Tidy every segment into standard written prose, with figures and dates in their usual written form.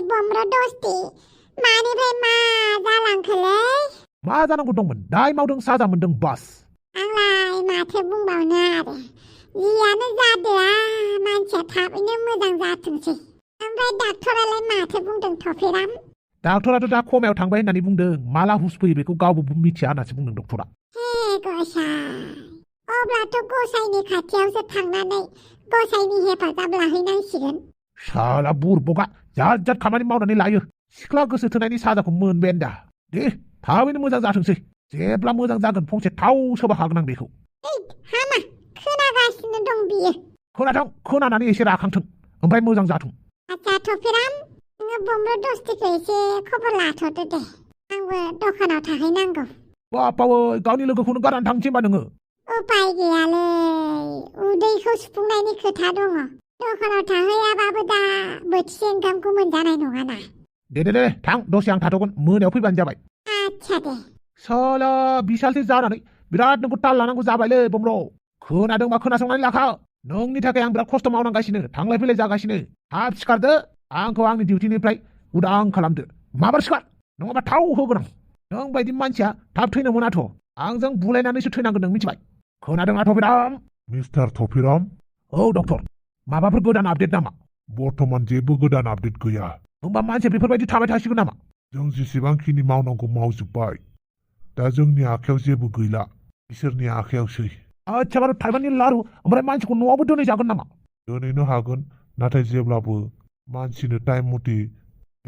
बम्र दस्ति मानिफ्राय मा जालांखोलै मा जानांगौ दंमोन दाय मावदों साजा मोनदों बास आंलाय माथो बुंबावनो आरो जियानो जादोआ मानसिया थाबैनो मोजां जाथोंसै ओमफ्राय डाक्टरालाय माथो बुंदों थफिराम डाक्टराथ' दा खमायाव थांबाय होननानै बुंदों माला हुस फैयो बेखौ गावबो मिथिया होननासो बुंदों डक्टरा हे गसाय अब्लाथ' गसायनि खाथियावसो थांनानै गसायनि हेफाजाब लाहैनांसिगोन साला बुरबगा जात जात खामानि मावनानै लायो सिख्ला गोसो थोनायनि साजाखौ मोनबायानो दा दे थाबैनो मोजां जाथोंसै जेब्ला मोजां जागोन फंसे थाव सोबा हागोन आं बेखौ हामा खोनागासिनो दं बियो खोनाथों खोनानानै एसे राखांथों ओमफ्राय मोजां जाथों आच्छा थफिराम नोङो बम्र दस्तिखौ एसे खबर लाथ'दो दे आंबो दखानाव थाहैनांगौ बापावै गावनि लोगोखौनो गारनानै थांसै होनबा नोङो उपाय गैयालै उदैखौ सुफुंनायनि खोथा दङ दखानाव थाहैयाबाबो दा बोथिसे ओंखामखौ मोनजानाय नङाना दे थां दसे आं थाथ'गोन मोनायाव फैबानो जाबाय आच्छा दे साला बिसालथे जानानै बिराद नोंखौ ताल लानांगौ जाबायलै बम्र खोनादोंबा खोनासंनानै लाखा नोंनि थाखाय आं बिराद खस्थ' मावनांगासिनो थांलाय फैलाय जागासिनो थाब सिखारदो आंखौ आंनि डिउटिनिफ्राय उदां खालामदो माबार सिखार नङाबा थाव होगोन आं नों बायदि मानसिया थाब थैनो मोनाथ' आंजों बुलायनानैसो थैनांगोन नों मिथिबाय खोनादोंना थफिराम मिस्टार थफिराम औ डक्टर माबाफोर गोदान आपडेट नामा बर्थमान जेबो गोदान आपडेट गैया होमबा मानसिया बेफोरबायदि थाबाय थासिगोन नामा जों जेसेबांखिनि मावनांगौ मावजोब्बाय दा जोंनि आखायाव जेबो गैला इसोरनि आखायावसै आच्छा बार' थाइबानि लारु ओमफ्राय मानसिखौ न'आवबो दोनहैजागोन नामा दोनैनो हागोन नाथाय जेब्लाबो मानसिनो टाइम मथे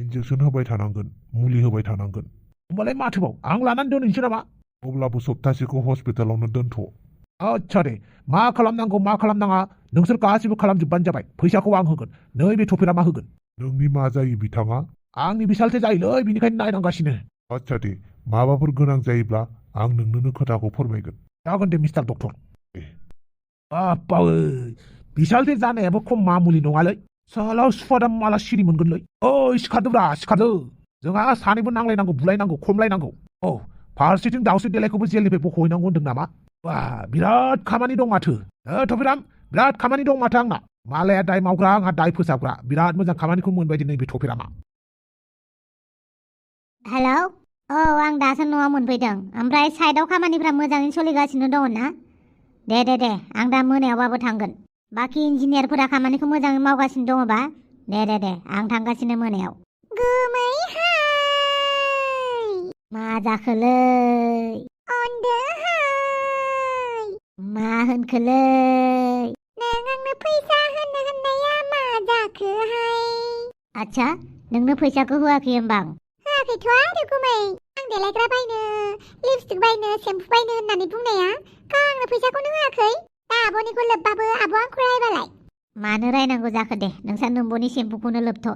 इन्जेक्सन होबाय थानांगोन मुलि होबाय थानांगोन होमबालाय माथोबाव आं लानानै दोनहैनोसै नामा अब्लाबो सप्तासेखौ हस्पिटालावनो दोनथ' आच्छा दे मा खालामनांगौ मा खालामनाङा नोंसोर गासिबो खालामजोबबानो जाबाय फैसाखौ आं होगोन नैबे थफिरामा होगोन नोंनि मा जायो बिथाङा आंनि बिसालथे जायोलै बिनिखायनो नायनांगासिनो आच्छा दे माबाफोर गोनां जायोब्ला आं नोंनोनो खोथाखौ फोरमायगोन जागोन दे मिस्टार डक्टर बापावै बिसालथे जानायाबो खम मामुलि नङालै साला सुफादा माला सिरि मोनगोनलै ओइ सिखारदोब्रा सिखारदो जोंहा सानैबो नांलायनांगौ बुलायनांगौ खमलायनांगौ औ फारसेथिं दाउस्रि देलायखौबो जेलनिफ्राय बख'हैनांगौ होनदों नामा बा बिराद खामानि दं माथो थफिराम बिराद खामानि दं माथो आंना मालाया दाय मावग्रा आंहा दाय फोसाबग्रा बिराद मोजां खामानिखौ मोनबाय दिनै बे थफिरामा हेलौ औ आं दासो न'आव मोनफैदों ओमफ्राय साइडआव खामानिफ्रा मोजाङै सोलिगासिनो दङ ना दे आं दा मोनायावबाबो थांगोन बाखि इन्जिनियारफोरा खामानिखौ मोजाङै मावगासिनो दङबा दे आं थांगासिनो मोनायाव गोमैहाय मा जाखोलै अनदोहाय मा होनखोलै नों आंनो फैसा होनो होननाया मा जाखोहाय आच्छा नोंनो फैसाखौ होआखै होमबा आं होआखैथ' आरो गुमै आं देलायग्रा बायनो लिपस्टिक बायनो सेम्पु बायनो होननानै बुंनाया गाव आंनो फैसाखौनो होआखै दा आब'निखौ लोब्बाबो आब' आंखौ रायबालाय मानो रायनांगौ जाखो दे नोंसा नोम्ब'नि सेम्पुखौनो लोबथ'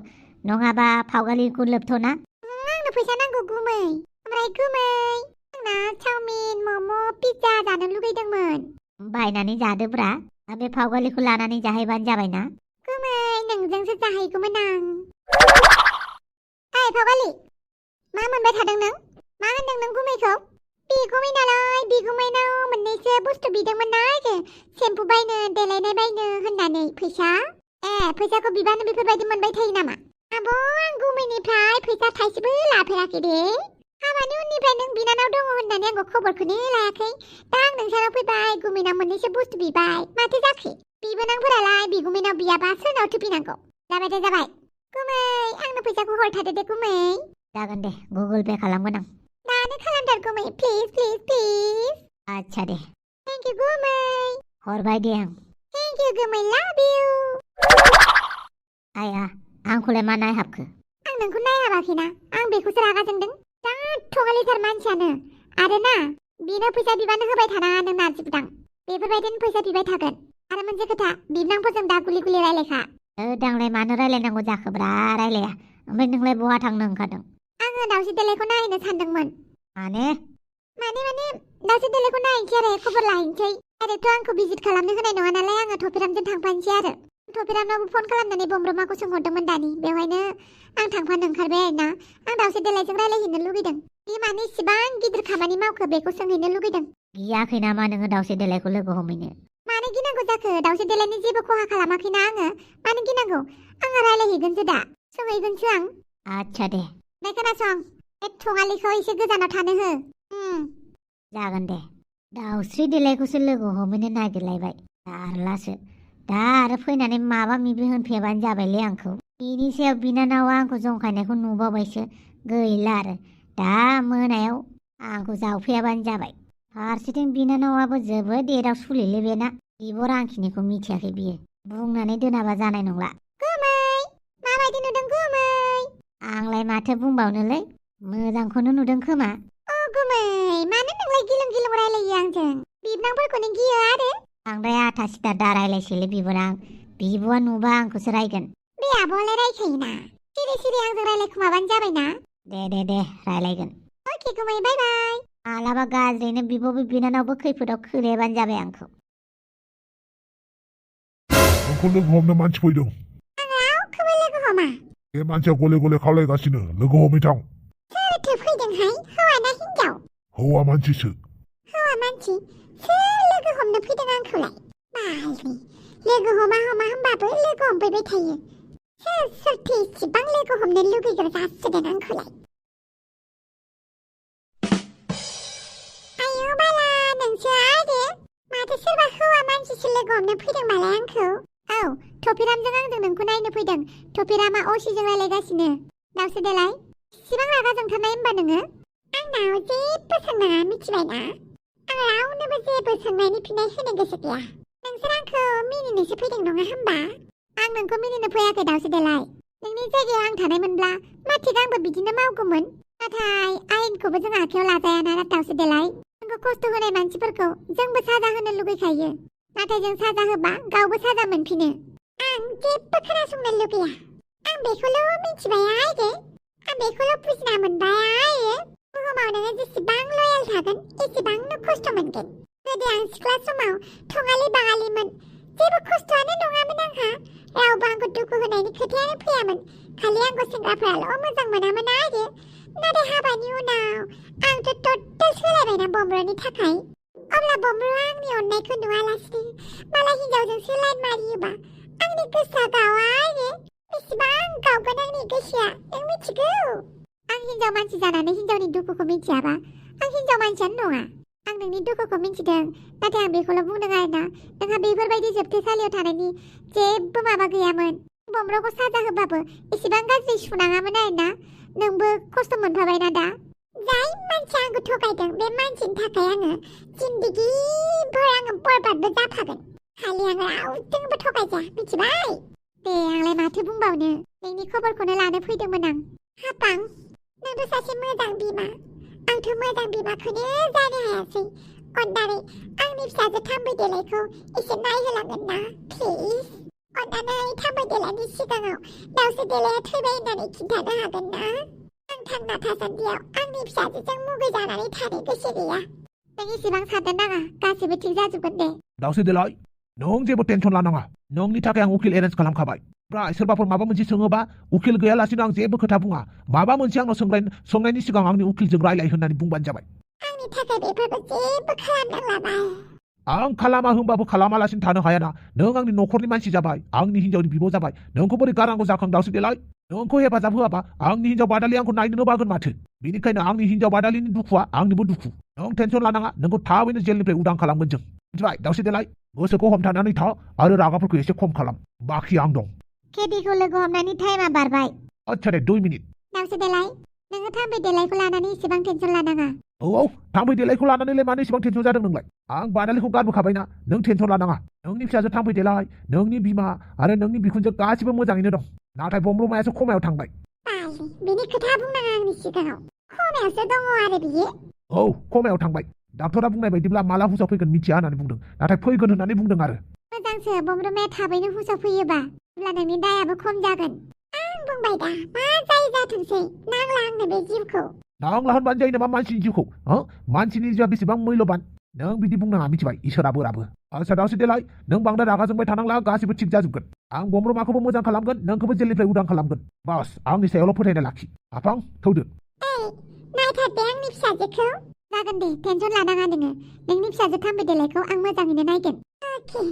नङाबा फावगालिखौ लोबथ'ना आंनो फैसा नांगौ गुमै ओमफ्राय गुमै आंना चावमिन मम' पिज्जा जानो लुगैदोंमोन बायनानै जादोब्रा बे फावगालिखौ लानानै जाहैबानो जाबायना गुमै नोंजोंसो जाहैगौमोन आं ओइ फावगालि मा मोनबाय थादों नों मा होनदों नों गुमैखौ बिगुमैनाव मोननैसो बुस्थु बिदोंमोन ना आरो सेम्पु बायनो देलायनाय बायनो होननानै फैसाखौ बिबानो बेफोरबायदि मोनबाय थायो नामा आब' आं गुमैनिफ्राय फैसा थाइसेबो लाफेराखै दे हाबानि उननिफ्राय नों बिनानाव दङ होननानै आंखौ खबरखौनो लायाखै दा आं नोंसानाव फैबाय गुमैनाव मोननैसो बुस्थु बिबाय माथो जाखो बिबोनांफोरालाय बिगुमैनाव बियाबा सोरनाव थुपिनांगौ जाबाय गुमै आंनो फैसाखौ हरथादो दे गुमै जागोन दे गुगोल पे खालामगोन आं दानो खालामथार गुमै प्लिज आच्छा दे थेंक इउ गुमै हरबाय दे आं थेंक इउ गुमै लाभ इउ आया आंखौलाय मा नायहाबखो आं नोंखौ नायहाबाखैना आं बेखौसो रागा जोंदों जा थगालिथार मानसियानो आरो ना बिनो फैसा बिबानो होबाय थानाङा नों नारजिबुदां बेफोरबायदिनो फैसा बिबाय थागोन आरो मोनसे खोथा बिबनांफोरजों दा गुलि रायलायखा दांलाय मानो रायलायनांगौ जाखोब्रा रायलाया ओमफ्राय नोंलाय बहा थांनो ओंखारदों आङो दाउस्रि देलायखौ नायनो सानदोंमोन माने दाउस्रि देलायखौ नायनोसै आरो खबर लाहैनोसै डाइरेक्ट आंखौ भिजिट खालामनो होनाय नङा नालाय आङो थफिरामजों थांफानोसै आरो थफिरामनावबो फन खालामनानै बमब्रमाखौ सोंहरदोंमोन दानि बेवहायनो आं थांफानो ओंखारबाय आरोना आं दाउस्रि देलायजों रायलायहैनो लुगैदों बे मानो इसिबां गिदिर खामानि मावखो बेखौ सोंहैनो लुगैदों गियाखै नामा नोङो दाउस्रि देलायखौ लोगो हमहैनो मानो गिनांगौ जाखो दाउस्रि देलायनि जेबो खहा खालामाखैना आङो मानो गिनांगौ आङो रायलायहैगोनसो दा सोंहैगोनसो आं आच्छा दे नै खोनासं बे थङालिखौ एसे गोजानाव थानो हो जागोन दे दाउस्रि देलायखौसो लोगो हमहैनो नागिरलायबाय जारलासो दा आरो फैनानै माबा मिबि होनफैयाबानो जाबायलै आंखौ बिनि सायाव बिनानावा आंखौ जंखायनायखौ नुबावबायसो गैला आरो दा मोनायाव आंखौ जावफैयाबानो जाबाय फारसेथिं बिनानावाबो जोबोद एदाव सुलिलै बेना बिब' रांखिनिखौ मिथियाखै बियो बुंनानै दोनाबा जानाय नंला गुमै माबायदि नुदों गुमै आंलाय माथो बुंबावनोलै मोजांखौनो नुदों खोमा अ गुमै मानो नोंलाय गिलुं गिलुं रायलायो आंजों बिबनांफोरखौनो गियो आरो बांद्राय आथा सिथा दा रायलायसैलै बिबोनां बिब'आ नुबा आंखौसो रायगोन बे आब'आलाय रायखायोना सिरि सिरि आंजों रायलायखुमाबानो जाबायना दे रायलायगोन अके गुमै बाय बाय मालाबा गाज्रियैनो बिब'बो बिनानावबो खैफोदाव खोलैयाबानो जाबाय आंखौ नोंखौ लोगो हमनो मानसि फैदों रावखौबो लोगो हमा बे मानसिया गले गले खावलायगासिनो लोगो हमहैथां सोरथो फैदोंहाय हौवा ना हिनजाव हौवा मानसिसो हौवा मानसि सोर लोगो हमनो फैदों आंखौलाय बायलै लोगो हमा होनबाबो लोगो हमफैबाय थायो सोरथो इसिबां लोगो हमनो लुगैग्रा जासोदों आंखौलाय आयौ बाला नोंसो आरो माथो सोरबा हौवा मानसिसो लोगो हमनो फैदोंबालाय आंखौ औ थफिरामजों आंजों नोंखौ नायनो फैदों थफिरामा असिजों रायलायगासिनो दावसो देलाय इसिबां रागा जोंथारनाय होनबा नोङो आंनाव जेबो सोंनाङा मिथिबायना आं रावनोबो जेबो सोंनायनि फिननाय होनो गोसो गैया नोंसोर आंखौ मिनिनोसो फैदों नङा होमबा आं नोंखौ मिनिनो फैयाखै दावसो देलाय नोंनि जायगायाव आं थानायमोनब्ला मा थिग आंबो बिदिनो मावगौमोन नाथाय आयेनखौबो जों आखायाव लाजायाना दावसो देलाय जोंखौ खस्थ' होनाय मानसिफोरखौ जोंबो साजा होनो लुगैखायो नाथाय जों साजा होबा गावबो साजा मोनफिनो आं जेबो खोनासंनो लुगैया आं बेखौल' मिथिबाय आरो आं बेखौल' बुजिना मोनबाय आरो बुहुमाव नोङो जेसेबां लयेल थागोन एसेबांनो खस्थ' मोनगोन गोदो आं सिख्ला समाव थङालि बाङालिमोन जेबो खस्थ'आनो नङामोन आंहा रावबो आंखौ दुखु होनायनि खोथायानो फैयामोन खालि आंखौ सेंग्राफोराल' मोजां मोनामोन आरो नाथाय हाबानि उनाव आंथ' टटेल सोलायबायना बम्ब्रनि थाखाय अब्ला बम्ब्रआ आंनि अननायखौ नुवालासिनो मालाय हिनजावजोंसो लाइन मारियोबा आंनि गोसोआ गावा आरो बेसेबां गावगोन आंनि गोसोआ नों मिथिगौ आं हिनजाव मानसि जानानै हिनजावनि दुखुखौ मिथियाबा आं हिनजाव मानसियानो नङा आं नोंनि दुखुखौ मिथिदों नाथाय आं बेखौल' बुंदों आरोना नोंहा बेफोरबायदि जोबथेसालियाव थानायनि जेबो माबा गैयामोन बम्ब्रखौ साजा होबाबो एसेबां गाज्रि सुनाङामोन आरोना नोंबो खस्थ' मोनफाबायना दा जाय मानसिया आंखौ थगायदों बे मानसिनि थाखाय आङो जिन्दगि भर आङो बरबादबो जाफागोन खालि आं रावजोंबो थगायजाया मिथिबाय दे आंलाय माथो बुंबावनो नोंनि खबरखौनो लानो फैदोंमोन आं हापां नोंथ' सासे मोजां बिमा आंथ' मोजां बिमाखौनो जानो हायासै अन्नानै आंनि फिसाजो थाम्बै देलायखौ एसे नायहोलांगोन ना प्लिज अन्नानै थाम्बै देलायनि सिगाङाव दावसो देलाया थैबाय होननानै खिन्थानो हागोन ना आं थांना थासान्दियाव आंनि फिसाजोजों मुगै जानानै थानो गोसो गैया नों इसेबां साननो नाङा गासैबो थिग जाजोबगोन दे दावसो देलाय नों जेबो टेनसन लानाङा नोंनि थाखाय आं उकिल एरेन्ज खालामखाबाय ओमफ्राय सोरबाफोर माबा मोनसे सोङोबा उकिल गैयालासिनो आं जेबो खोथा बुङा माबा मोनसे आंनाव सोंनायनि सिगां आंनि उकिलजों रायलाय होननानै बुंबानो जाबाय आंनि थाखाय बेफोरखौ जेबो खालामनांला बाय आं खालामा होनबाबो खालामालासिनो थानो हायाना नों आंनि न'खरनि मानसि जाबाय आंनि हिनजावनि बिब' जाबाय नोंखौ बोरै गारनांगौ जाखां दावसो देलाय नोंखौ हेफाजाब होआबा आंनि हिनजाव बादालि आंखौ नायनोनो बागोन माथो बेनिखायनो आंनि हिनजाव बादालिनि दुखुआ आंनिबो दुखु नों टेनसन लानाङा नोंखौ थाबैनो जेलनिफ्राय उदां खालामगोन जों मिथिबाय दावसो देलाय गोसोखौ हमथानानै था आरो रागाफोरखौ एसे खम खालाम बाखि आं दं केदिखौ लोगो हमनायनि टाइमा बारबाय आच्छा दे 2 मिनिट दावसो देलाय नोङो थाम्बै देलायखौ लानानै एसेबां टेनसन लानाङा औ थाम्बै देलायखौ लानानैलाय मानो एसेबां टेनसन जादों नोंलाय आं बादालिखौ गारबोखाबायना नों टेनसन लानाङा नोंनि फिसाजो थाम्बै देलाय नोंनि बिमा आरो नोंनि बिखुनजो गासिबो मोजाङैनो दं नाथाय बम्ब्रमायासो खमायाव थांबाय बायलै बिनि खोथा बुंनाङा आंनि सिगाङाव खमायावसो दङ आरो बियो औ खमायाव थांबाय डाक्टरा बुंनाय बायदिब्ला माला हुसाव फैगोन मिथिया होननानै बुंदों नाथाय फैगोन होननानै बुंदों आरो मोजांसो बम्ब्रमाया थाबैनो हुसाव फैयोबा अब्ला नोंनि दायाबो खम जागोन आं बुंबाय दा मा जायो जाथोंसै नांला आंनो बे जिउखौ नांला होनबानो जायो नामा मानसिनि जिउखौ मानसिनि जिउआ बेसेबां मैल'बान नों बिदि बुंनाङा मिथिबाय इसोरा बोराबो आच्छा दावसो देलाय नों बांद्राय रागा जोंबाय थानांला गासिबो थिग जाजोबगोन आं बम्ब्रमाखौबो मोजां खालामगोन नोंखौबो जेलनिफ्राय उदां खालामगोन बास आंनि सायावल' फोथायनाय लाखि आफां थौदो नायथार दे आंनि फिसाजोखौ जागोन दे टेनसन लानाङा नोङो नोंनि फिसाजो थाम्बै देलायखौ आं मोजाङैनो नायगोन अके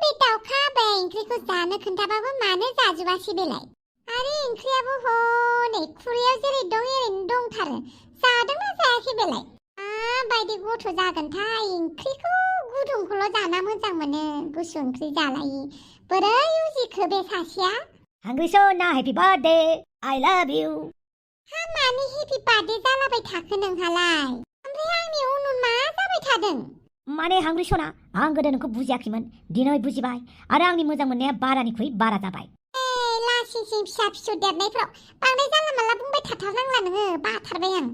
बे दाउखा बे ओंख्रिखौ जानो खोन्थाबाबो मानो जाजोबासै बेलाय आरो ओंख्रियाबो हनै खुरैयाव जेरै दं एरैनो दंथारो जादोंना जायाखै बेलाय बायदि गथ' जागोनथाय ओंख्रिखौ गुदुंखौल' जाना मोजां मोनो गुसु ओंख्रि जालायि बोरै उजिखो बे सासेया हांग्रि सना हेपि बार्थडे आइ लाभ इउ मानि हेपि बार्थडे जालाबाय थाखो नोंहालाय ओमफ्राय आंनि उन मा जाबाय थादों माने हांग्रि सना आं गोदो नोंखौ बुजियाखैमोन दिनै बुजिबाय आरो आंनि मोजां मोननाया बारानिख्रुइ बारा जाबाय लासिंसिं फिसा फिसौ देरनायफ्राव बांद्राय जानला मानला बुंबाय थाथारनांला नोङो बाथारबाय आं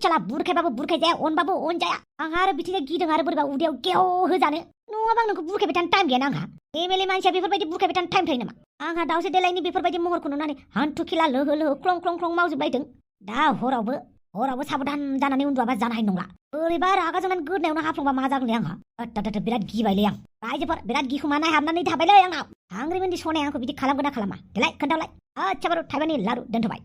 चला बुरखायबाबो बुरखायजाया अनबाबो अनजाया आंहा आरो बिदिनो गिदों आरो बोरैबा उदैयाव गेव होजानो नङाबा आं नोंखौ बुरखायबाय थानो टाइम गैयाना आंहा एमएलए मानसिया बेफोरबायदि बुरखायबाय थानो टाइम थायो नामा आंहा दाउसो देलायनि बेफोरबायदि महरखौ नुनानै हान्थु खिला लोहो लोहो ख्लं ख्लं ख्लं मावजोबलायदों दा हरावबो साबधान जानानै उन्दुआबा जानो हानाय नंला बोरैबा रागा जोंनानै गोदनायावनो हाफ्लंबा मा जागोनलै आंहा बिराद गिबायलै आं रायजोफोर बिराद गिखुमानाय हाबनानै थाबायलै आंनाव हांग्रिमोननि सनाया आंखौ बिदि खालामगोन ना खालामा देलाय खोन्थालाय आच्छा बारु थाइबानि लारु दोनथ'बाय